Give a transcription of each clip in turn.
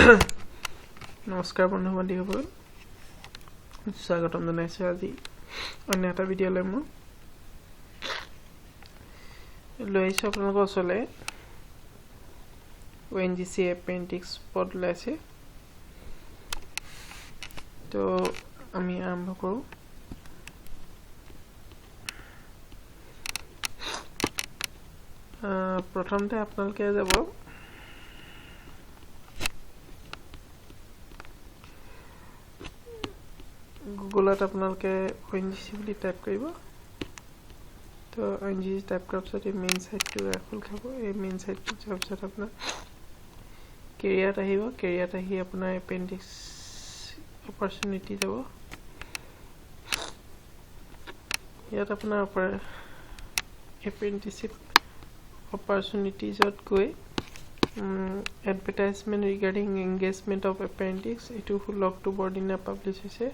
নমস্কাৰ বন্ধু বান্ধৱীসকল, স্বাগতম জনাইছোঁ আজি অন্য এটা ভিডিঅ'লৈ। মই লৈ আহিছোঁ আপোনালোকৰ ওচৰলৈ অ'এনজিচি এপ্ৰেণ্টিছ পদ ওলাইছে। তো আমি আৰম্ভ কৰোঁ। প্ৰথমতে আপোনালোকে যাব গুগলত, আপোনালোকে অ'এনজিচি বুলি টাইপ কৰিব। তো অ'এনজিচি টাইপ কৰাৰ পিছত এই মেইন চাইটটো খোল খাব। এই মেইন চাইটটোত যোৱাৰ পিছত আপোনাৰ কেৰিয়াৰত আহিব। কেৰিয়াৰত আহি আপোনাৰ এপেণ্ডিক্স অপৰচুনিটি যাব। ইয়াত আপোনাৰ এপ্ৰেণ্টিচিপ অপৰচুনিটিজত গৈ advertisement regarding engagement of apprentice, এইটো 16 অক্টোবৰ দিনা পাব্লিছ হৈছে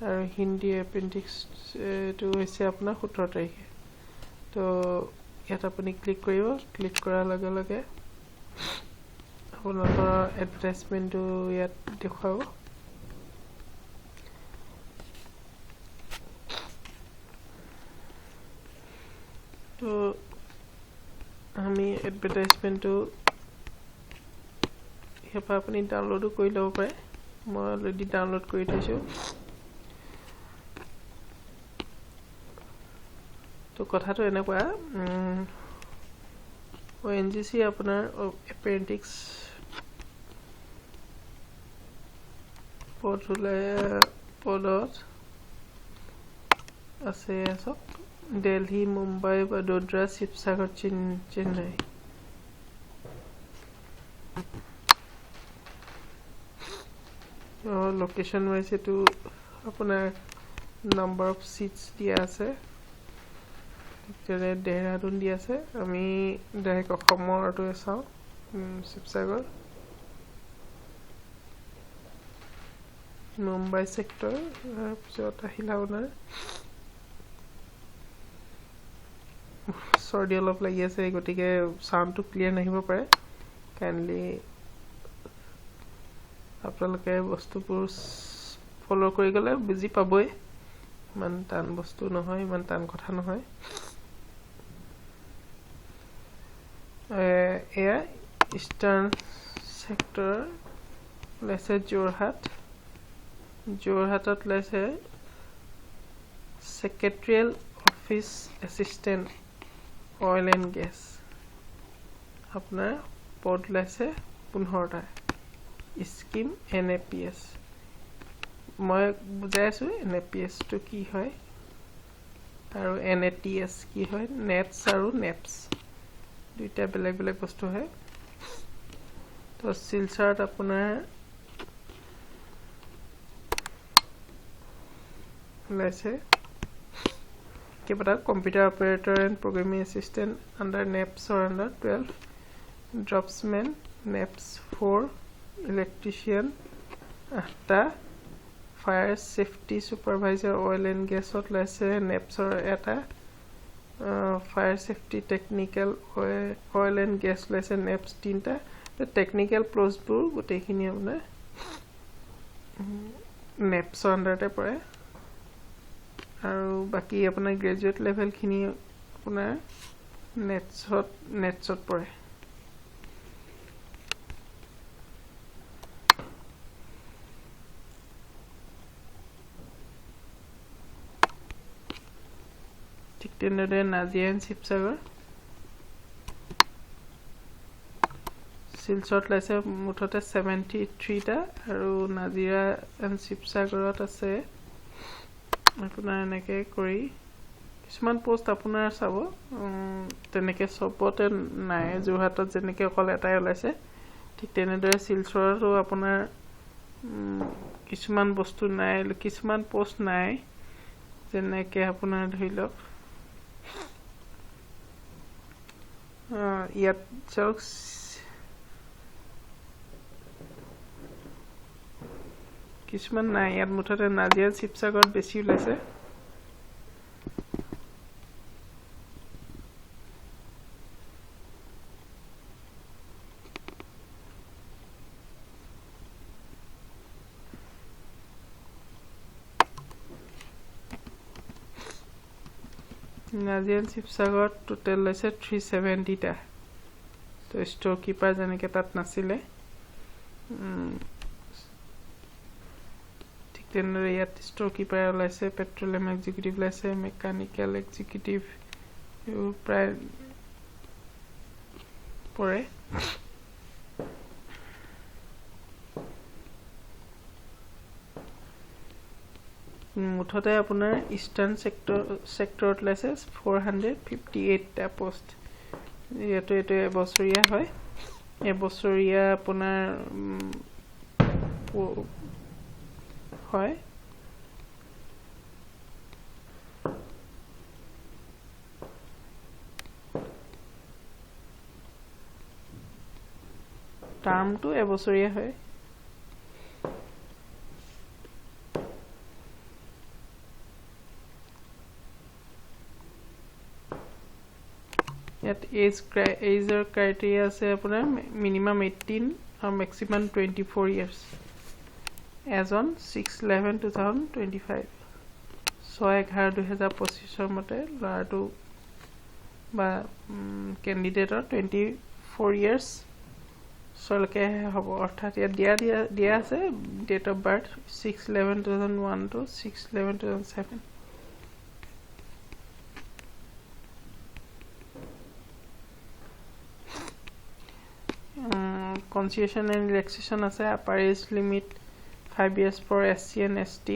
আৰু হিন্দী এপ্ৰেণ্টিক্স এইটো হৈছে আপোনাৰ 17 তাৰিখে। তো ইয়াত আপুনি ক্লিক কৰিব। ক্লিক কৰাৰ লগে লগে আপোনালোকৰ এডভাৰটাইজমেণ্টটো ইয়াত দেখুৱাব। তো আমি এডভাৰটাইজমেণ্টটো ইয়াৰ পৰা আপুনি ডাউনলোডো কৰি ল'ব পাৰে। মই অলৰেডি ডাউনলোড কৰি থৈছোঁ। তো কথাটো এনেকুৱা, অ'এনজিচি আপোনাৰ এপ্ৰেণ্টিক্স পদ ওলাই, পদত আছে চাওক দেলহি, মুম্বাই, বদোদৰা, শিৱসাগৰ, চেন্নাই। লোকেশ্যন ৱাইজ এইটো আপোনাৰ নাম্বাৰ অফ চিটছ দিয়া আছে। তেনে দেহৰাদুন দিয়া আছে। আমি ডাইৰেক্ট অসমৰটোৱে চাওঁ, শিৱসাগৰ, মুম্বাই ছেক্টৰ। তাৰপিছত আহিলে আপোনাৰ চৰ্দি অলপ লাগি আছে, গতিকে চাউণ্ডটো ক্লিয়াৰ নাহিব পাৰে। কাইণ্ডলি আপোনালোকে বস্তুবোৰ ফ'ল' কৰি গ'লে বুজি পাবই, ইমান টান বস্তু নহয়, ইমান টান কথা নহয়। এয়া ইষ্টাৰ্ণ ছেক্টৰ ওলাইছে যোৰহাট। যোৰহাটত ওলাইছে secretarial office assistant oil and gas, আপোনাৰ পদ ওলাইছে 15টা। স্কিম এনএপিএছ, মই বুজাই আছোঁ এনএপিএছটো কি হয় আৰু এনএটিএছ কি হয়। নেটছ আৰু নেপছ দুইটা বেলেগ বেলেগ বস্তু হয়। তো শিলচৰত আপোনাৰ ওলাইছে কেইবাটাও computer operator and programming assistant under নেপছৰ under 12, draughtsman NAPS 4, electrician 8টা, fire safety supervisor oil and গেছত ওলাইছে নেপছৰ এটা, fire safety technical oil and gas ওলাইছে নেপছ 3টা। টেকনিকেল পষ্টবোৰ গোটেইখিনি আপোনাৰ নেপছৰ আণ্ডাৰতে পৰে আৰু বাকী আপোনাৰ গ্ৰেজুৱেট লেভেলখিনি আপোনাৰ নেটছত পৰে। ঠিক তেনেদৰে নাজিৰা এণ্ড শিৱসাগৰ, শিলচৰত ওলাইছে মুঠতে 73টা আৰু নাজিৰা এণ্ড শিৱসাগৰত আছে আপোনাৰ এনেকৈ কৰি কিছুমান পোষ্ট আপোনাৰ চাব তেনেকৈ চবতে নাই। যোৰহাটত যেনেকৈ অকল এটাই ওলাইছে, ঠিক তেনেদৰে শিলচৰতো আপোনাৰ কিছুমান বস্তু নাই, কিছুমান পোষ্ট নাই। যেনেকৈ আপোনাৰ ধৰি লওক ইয়াত চাওক কিছুমান নাই। ইয়াত মুঠতে নাজিৰা শিৱসাগৰত বেছি ওলাইছে। নাজিৰা এণ্ড শিৱসাগৰত টোটেল ওলাইছে 370টা। তো ষ্ট'ৰ কিপাৰ যেনেকৈ তাত নাছিলে, ঠিক তেনেদৰে ইয়াত ষ্ট'ৰ কিপাৰ ওলাইছে, পেট্ৰলিয়াম এক্সিকিউটিভ ওলাইছে, মেকানিকেল এক্সিকিউটিভ, এইবোৰ প্ৰায় পৰে। মুঠতে আপোনাৰ ইষ্টাৰ্ণ ছেক্টৰত ওলাইছে 458টা পষ্ট। যিহেতু এইটো এবছৰীয়া হয়, এবছৰীয়া আপোনাৰ হয়। টাৰ্মটো এবছৰীয়া হয়। ইয়াত এইজৰ ক্ৰাইটেৰিয়া আছে আপোনাৰ মিনিমাম 18 আৰু মেক্সিমাম 24 ইয়াৰ্ছ। As on 6/11/2025, 6/11/2025ৰ মতে ল'ৰাটো বা কেণ্ডিডেটৰ 24 ইয়াৰ্ছলৈকে হ'ব। অৰ্থাৎ ইয়াত দিয়া দিয়া দিয়া আছে date of birth 6/11/2001 to 6/11/2007। Concession and relaxation আছে, upper age limit 5 years for SC and ST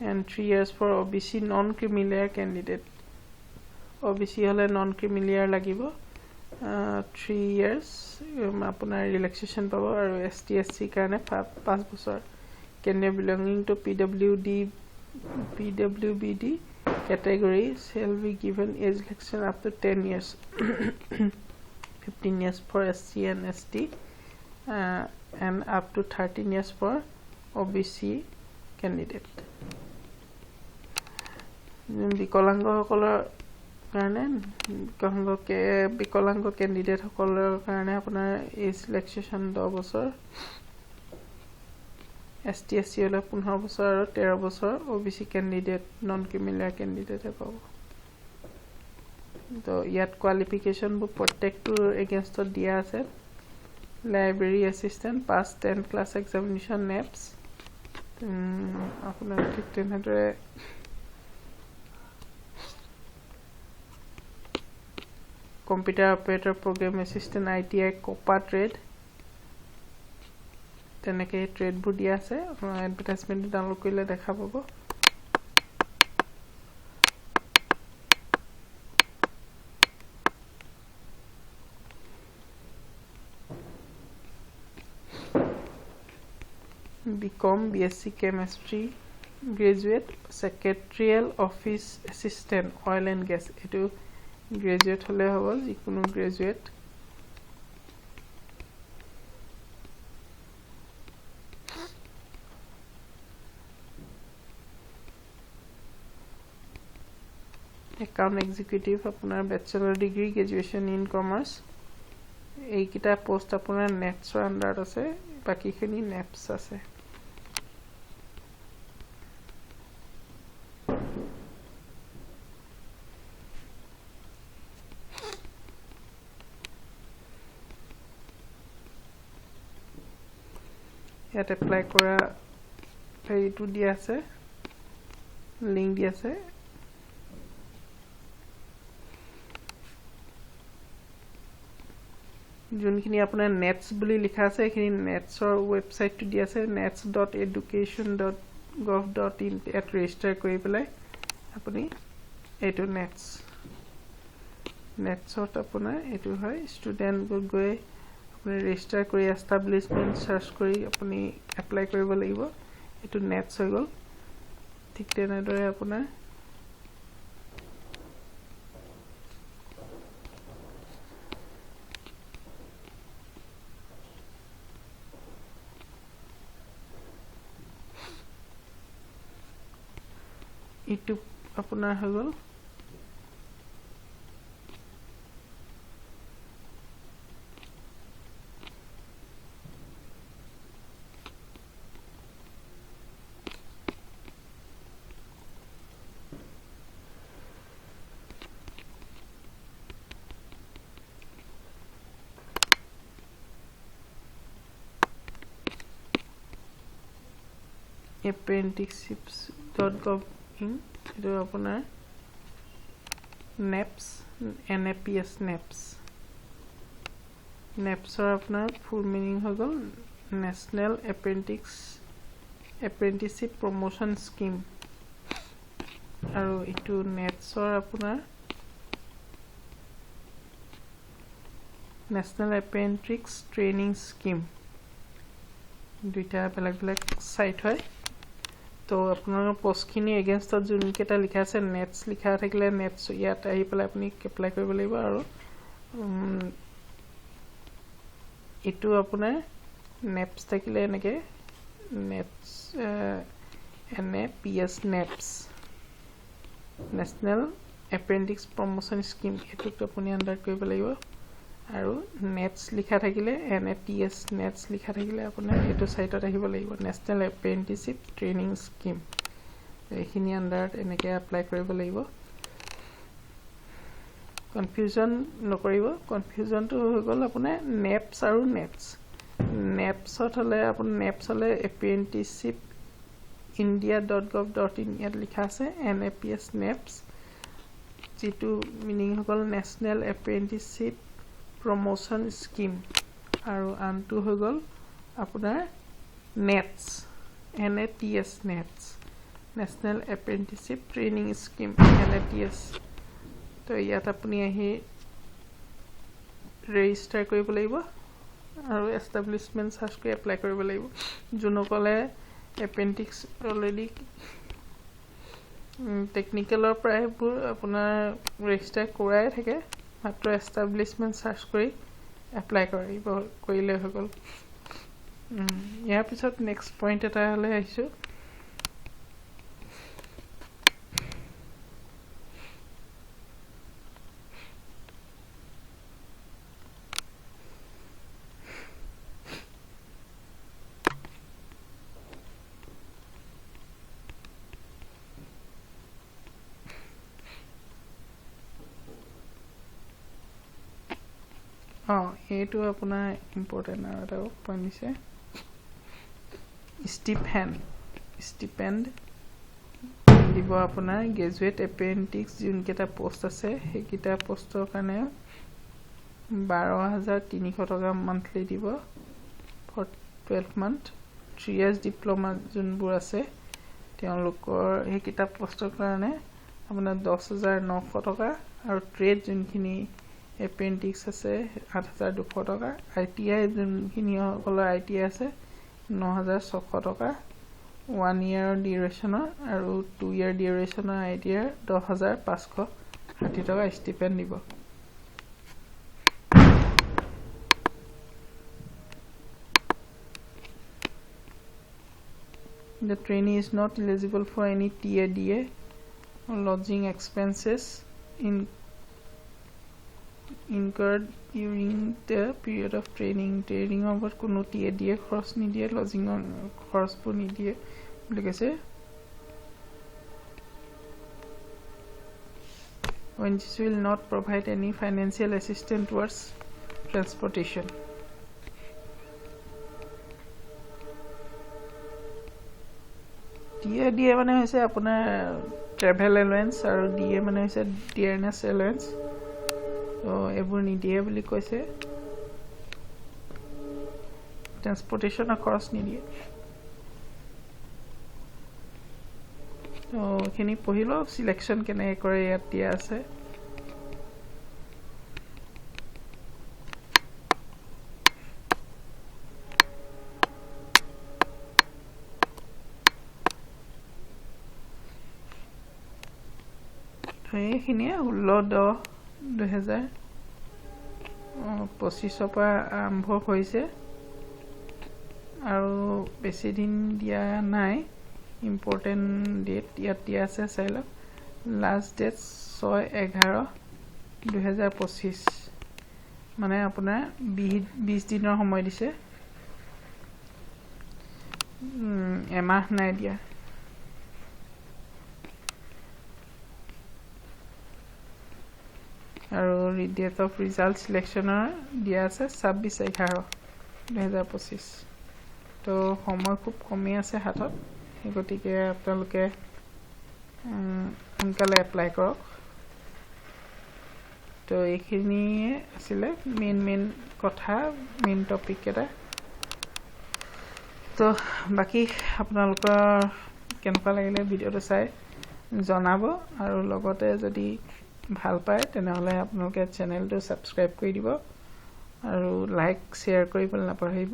and 3 years for OBC non creamy layer candidate. OBC হ'লে নন ক্ৰিমিলিয়াৰ লাগিব, 3 ইয়াৰ্ছ আপোনাৰ ৰিলেক্সেশ্যন পাব, আৰু এছ টি এছ চিৰ কাৰণে 5 বছৰ। Candidate belonging to PWBD category shall be given age relaxation up to 10 years, 15 years for SC and ST and up to 13 years for OBC candidate. বিকলাংগসকলৰ কাৰণে, বিকলাংগ কেণ্ডিডেটসকলৰ কাৰণে আপোনাৰ এজ ৰিলেক্সেশ্যন 10 বছৰ, S T S C হ'লে 15 বছৰ আৰু 13 বছৰ OBC candidate non creamy layer কেণ্ডিডেটে পাব। তো ইয়াত কোৱালিফিকেশ্যনবোৰ প্ৰত্যেকটোৰ এগেইনষ্টত দিয়া আছে। Library assistant pass 10 class examination NEPS, আপোনাৰ ঠিক তেনেদৰে computer operator, programme assistant, ITI, COPA trade, তেনেকৈ ট্ৰেডবোৰ দিয়া আছে। আপোনাৰ এডভাৰটাইজমেণ্টটো ডাউনলোড কৰিলে দেখা পাব। BCom, BSc chemistry graduate, secretarial office assistant, oil and gas, এইটো গ্ৰেজুৱেট হ'লে হ'ব, যিকোনো গ্ৰেজুৱেট। একাউণ্ট এক্সিকিউটিভ আপোনাৰ bachelor degree, graduation in commerce. এইকেইটা পষ্ট আপোনাৰ নেটছৰ আণ্ডাৰত আছে, বাকীখিনি নেপছ আছে। ইয়াত এপ্লাই কৰা হেৰিটো দিয়া আছে, লিংক দিয়া আছে। যোনখিনি আপোনাৰ নেটছ বুলি লিখা আছে, সেইখিনি নেটছৰ ৱেবছাইটটো দিয়া আছে, nets.education.gov.in। ইয়াত ৰেজিষ্টাৰ কৰি পেলাই আপুনি এইটো নেটছত আপোনাৰ এইটো হয়, ষ্টুডেণ্ট গৈ আপুনি ৰেজিষ্টাৰ কৰি এষ্টাব্লিছমেণ্ট চাৰ্চ কৰি আপুনি এপ্লাই কৰিব লাগিব। এইটো নেটছ হৈ গ'ল। ঠিক তেনেদৰে আপোনাৰ ইটো আপোনাৰ হৈ গ'ল। apprenticeships dot gov in, এইটো আপোনাৰ নেপছ, NAPS, নেপছ। নেপছৰ আপোনাৰ ফুল মিনিং হৈ গ'ল national apprenticeship promotion scheme. আৰু এইটো নেটছৰ আপোনাৰ নেশ্যনেল এপ্ৰেণ্টিছ ট্ৰেইনিং স্কিম, দুইটা বেলেগ বেলেগ ছাইট হয়। তো আপোনালোকৰ পষ্টখিনিৰ এগেইনষ্টত যোনকেইটা লিখা আছে, নেটছ লিখা থাকিলে নেটছ ইয়াত আহি পেলাই আপুনি এপ্লাই কৰিব লাগিব। আৰু এইটো আপোনাৰ নেপছ থাকিলে এনেকৈ NAPS, NAPS, NAPS, national apprentice promotion scheme, এইটোত আপুনি আণ্ডাৰ কৰিব লাগিব। আৰু নেটছ লিখা থাকিলে, NATS, নেটছ লিখা থাকিলে আপোনাৰ এইটো ছাইটত আহিব লাগিব, নেশ্যনেল এপ্ৰেণ্টিছশ্বিপ ট্ৰেইনিং স্কিম। এইখিনি আণ্ডাৰত এনেকৈ এপ্লাই কৰিব লাগিব। কনফিউজন নকৰিব। কনফিউজনটো হৈ গ'ল আপোনাৰ নেপছ আৰু নেটছ। নেপছত হ'লে আপোনাৰ, নেপছ হ'লে apprenticeship India dot gov dot in ইয়াত লিখা আছে NAPS, নেপছ, যিটো মিনিং হৈ গ'ল নেশ্যনেল এপ্ৰেণ্টিছশ্বিপ প্ৰমোশ্যন স্কিম। আৰু আনটো হৈ গ'ল আপোনাৰ নেটছ, NATS, নেটছ, national apprenticeship training scheme, NATS. তো ইয়াত আপুনি আহি ৰেজিষ্টাৰ কৰিব লাগিব আৰু এষ্টাব্লিছমেণ্ট চাৰ্চ কৰি এপ্লাই কৰিব লাগিব। যোনসকলে এপ্ৰেণ্টিছ অলৰেডি টেকনিকেলৰ প্ৰায়বোৰ আপোনাৰ ৰেজিষ্টাৰ কৰাই থাকে, মাত্ৰ এষ্টাব্লিছমেণ্ট চাৰ্চ কৰি এপ্লাই কৰিলে হৈ গ'ল। ইয়াৰ পিছত নেক্সট পইণ্ট এটালৈ আহিছোঁ। অঁ, এইটো আপোনাৰ ইম্পৰ্টেণ্ট আৰু এটা পইণ্ট দিছে, ষ্টিপেণ্ড দিব আপোনাৰ গ্ৰেজুৱেট এপ্ৰেণ্টিছ যোনকেইটা পষ্ট আছে সেইকেইটা পষ্টৰ কাৰণে 12,300 টকা মান্থলি দিব for 12 month। 3 years diploma যোনবোৰ আছে তেওঁলোকৰ সেইকেইটা পষ্টৰ কাৰণে আপোনাৰ 10,900 টকা আৰু ট্ৰেড যোনখিনি এপ্ৰেণ্টিছ আছে 8200 টকা, ITI যোনখিনি সকলৰ ITI আছে 9600 টকা ওৱান ইয়েৰৰ ডিউৰেশ্যনৰ আৰু 2 ইয়েৰ ডিউৰেশ্যনৰ ITIৰ 10,560 টকা ষ্টিপেণ্ড দিব। The trainee is not eligible for any TA DA or lodging expenses incurred during the period of training. ট্ৰেইনিঙৰ ওপৰত কোনো TA DA খৰচ নিদিয়ে, লজিঙৰ খৰচবোৰ নিদিয়ে বুলি কৈছে। ONGC will not provide any financial assistance towards transportation. TA DA মানে হৈছে আপোনাৰ ট্ৰেভেল এলাৱেঞ্চ আৰু DA মানে হৈছে ডিয়াৰনেছ এলাৱেঞ্চ। তো এইবোৰ নিদিয়ে বুলি কৈছে, ট্ৰেন্সপৰ্টেশ্যনৰ খৰচ নিদিয়ে। তো এইখিনি পঢ়ি লওক, চিলেকশ্যন কেনেকৈ কৰে ইয়াত দিয়া আছে। এইখিনিয়ে 16/10/2025ৰ পৰা আৰম্ভ হৈছে আৰু বেছি দিন দিয়া নাই। ইম্পৰ্টেণ্ট ডেট ইয়াত দিয়া আছে, চাই লওক। লাষ্ট ডেট 6/11/2025, মানে আপোনাৰ 20 দিনৰ সময় দিছে, এমাহ নাই দিয়া। আৰু ডেট অফ ৰিজাল্ট চিলেকশ্যনৰ দিয়া আছে 26/11/2025। তো সময় খুব কমেই আছে হাতত। গতিকে আপোনালোকে সোনকালে এপ্লাই কৰক। তো এইখিনিয়ে আছিলে মেইন মেইন কথা, মেইন টপিক কেইটা। তো বাকী আপোনালোকৰ কেনেকুৱা লাগিলে ভিডিঅ'টো চাই জনাব, আৰু লগতে যদি ভাল পায় তেনেহ'লে আপোনালোকে চেনেলটো ছাবস্ক্ৰাইব কৰি দিব আৰু লাইক শ্বেয়াৰ কৰিবলৈ নাপাহৰিব।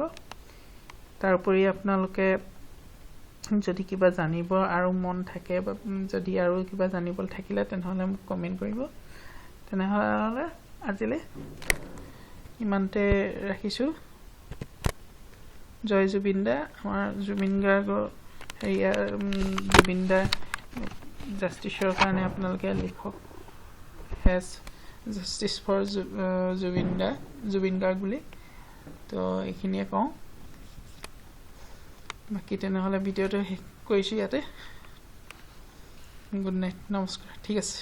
তাৰোপৰি আপোনালোকে যদি কিবা জানিব আৰু মন থাকে বা যদি আৰু কিবা জানিবলৈ থাকিলে তেনেহ'লে মোক কমেণ্ট কৰিব। তেনেহ'লে আজিলৈ ইমানতে ৰাখিছোঁ। জয় জুবিন দা। আমাৰ জুবিন গাৰ্গৰ হেৰিয়াৰ জুবিন দা জাষ্টিছৰ কাৰণে আপোনালোকে লিখক #JusticeFor Zubeen da, Zubeen Garg বুলি। তো এইখিনিয়ে কওঁ, বাকী তেনেহ'লে ভিডিঅ'টো শেষ কৰিছোঁ ইয়াতে। গুড নাইট, নমস্কাৰ, ঠিক আছে।